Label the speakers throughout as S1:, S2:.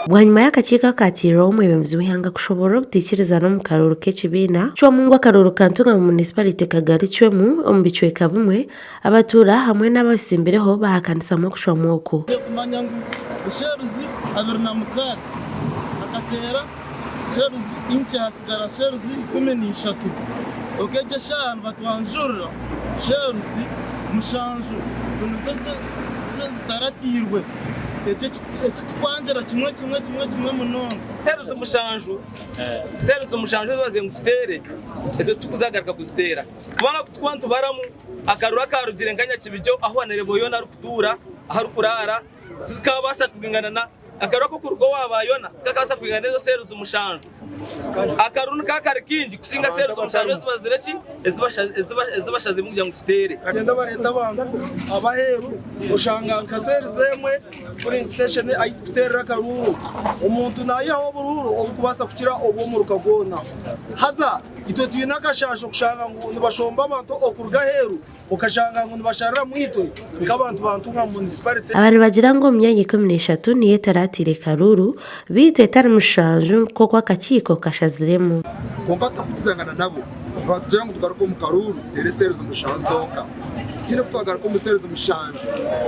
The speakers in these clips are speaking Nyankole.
S1: Bwanyima y'akakiiko akaatiirweho omwebembezi w'eihanga kushoboorora obutaikirizana omu karuuru k'ekibiina kucwamu ngu akaruuru ka Ntungamo Munisiparite kagarucwemu omu bicweka bimwe, abatuura hamwe n'abeetsimbireho baahakanisamu okucwamu oku.
S2: Kumanya ngu shells 26 akateera shells inkye hasigara shells 13 ok egyo eshaaha nibatwanjurira shells mushanju ngu nizo zitaratiirwe ekyo ekitukwangira kimwe kimwe kimwe kimwe munonga.
S3: Cells mushanju, cells mushanju ezi baziire ngu tuteere, ezo titukuzagaruka kuziteera kubanga ku turikuba nitubaramu akaruru akarugire nka Nyakibigyo ahu Honourable Yona arikutuura, ahu arikuraara, tikabaasa kwingana na akaruru ak'okuruga owa ba Yona tikakabaasa kwingana n'ezo cells mushanju. Akaruru nikaba kari kaingi kusinga cells mushanju ezi bazire ki, ezi bashaziremu kugira ngu tuteere.
S4: Bagenda bareeta abantu ab'aheeru oshanga nka cells emwe polling station ahu turikuteerera akaruuru omuntu naihaho oburuuru oburikubaasa kukira obw'omuruka gwona haza itwe twine akashaasho kushanga ngu nibashomba abantu okuruga aheeru okashanga ngu nibashariramu itwe nk'abantu ba Ntungamo Municipality.
S1: Aba nibagira ngu omu myanya 13 niyo etaratiire karuuru beitu etari mushanju nk'oku akakiiko kashaziremu.
S5: Kwonka tutarikukizangana nabo, nibatugira ngu tugaruke omu karuuru tuteere series mushanju zonka. Tihaine oku twagaruka omu series mushanju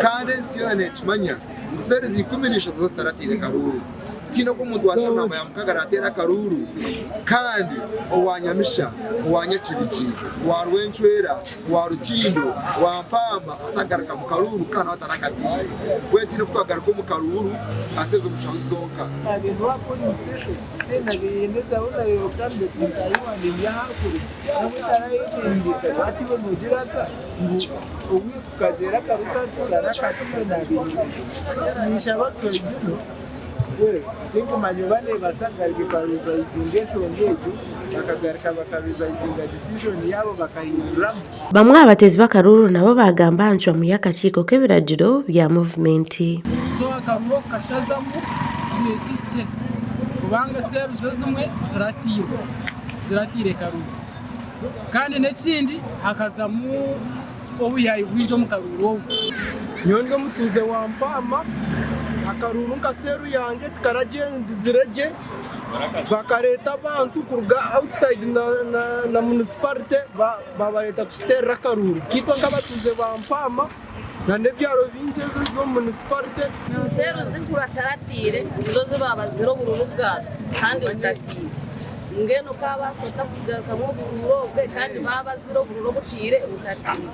S5: kandi ensi yoona neekimanya ngu series 13 zo zitaratiire karuuru. Tihaine oku omuntu wa seeri namba ya mukaaga araateere akaruuru kandi owa Nyamisha, owa Nyakibigi, owa Rwencwera, owa Rukindo, owa Mpamba atagaruka mu karuuru kandi nawe atarakatiire. Mbwenu tihaine oku twagaruka omu karuuru aha seeri mushanju zonka.
S6: Tinkumanya oba nebaasa kugaruka ekarivayizinga enshonga egyo, bakagaruka bakarivayizinga disijoni yaabo bakahinduramu.
S1: Bamwe aha bateezi b'akaruuru nabo baagamba aha ncwamu y'akakiiko k'ebiragiro bya muvumenti.
S7: So akaruuru okukashazamu kibaire kihikire kubanga seeruzi ezimwe tiziratiirwe, tiziratiire karuuru. Kandi n'ekindi hakazamu obuyaayi bwingi omu karuuru obu.
S4: Nyowe ndi omutuuze wa Mpaama, akaruuru nka seeru yangye tikaragyendizire gye, bakareeta abantu kuruga outside na municipality babareeta kututeerera akaruuru. Itwe nk'abatuuze ba Mpaama n'ebyaro bingi ebiri omu municipality.
S8: Seeru zi bataratiire nizo zi baabazire oburuuru bwazo kandi butatiire. Mbwenu okaabaasa ota kugarukamu oburuuru obwe kandi baabazire oburuuru obutiire butatiire?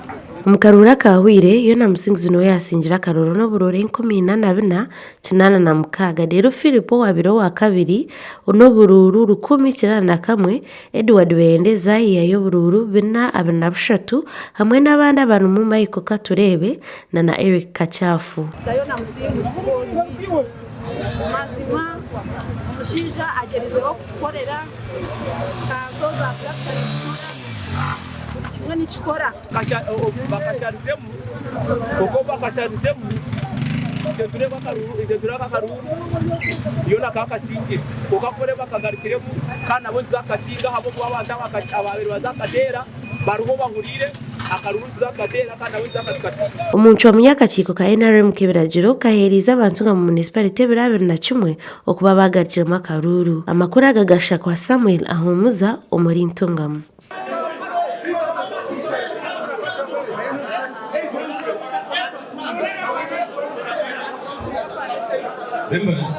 S1: Omu karuuru akaahweire, Yona Musinguzi niwe yaasingire akaruuru n'oburuuru 4486 reero Philip owaabaire owaakabiri n'oburuuru 1,081, Edward Beyendeza yaihayo oburuuru 423 hamwe n'abandi abarimu Michael Katureebe na na Eric Kakyafu.
S9: Yona Musinguzi Mazima omushaija agyerizeho kutukorera kanso za turakita nizikora buri kimwe nikikora.
S3: Bakasharizemu kwonka obu bakasharizemu itwe tureeba akaruuru itwe tureeba akaruuru Yona akaba akasingire kwonka ku oreeba akagarukiremu kandi nabwo nituza kukasinga ahabw'okuba abantu abaabaire nibaza kukateera bariho bahuriire akaruuru nituza kukateera kandi nabwo nituza kukasinga.
S1: Omu ncwamu y'akakiiko ka NRM k'ebiragiro kaheereize abantu nga mu munisiparite ebiro 21 okuba baagarukiremu akaruuru. Amakuru aga gashakwa Samuel Ahumuza omuri Ntungamo.
S10: Members.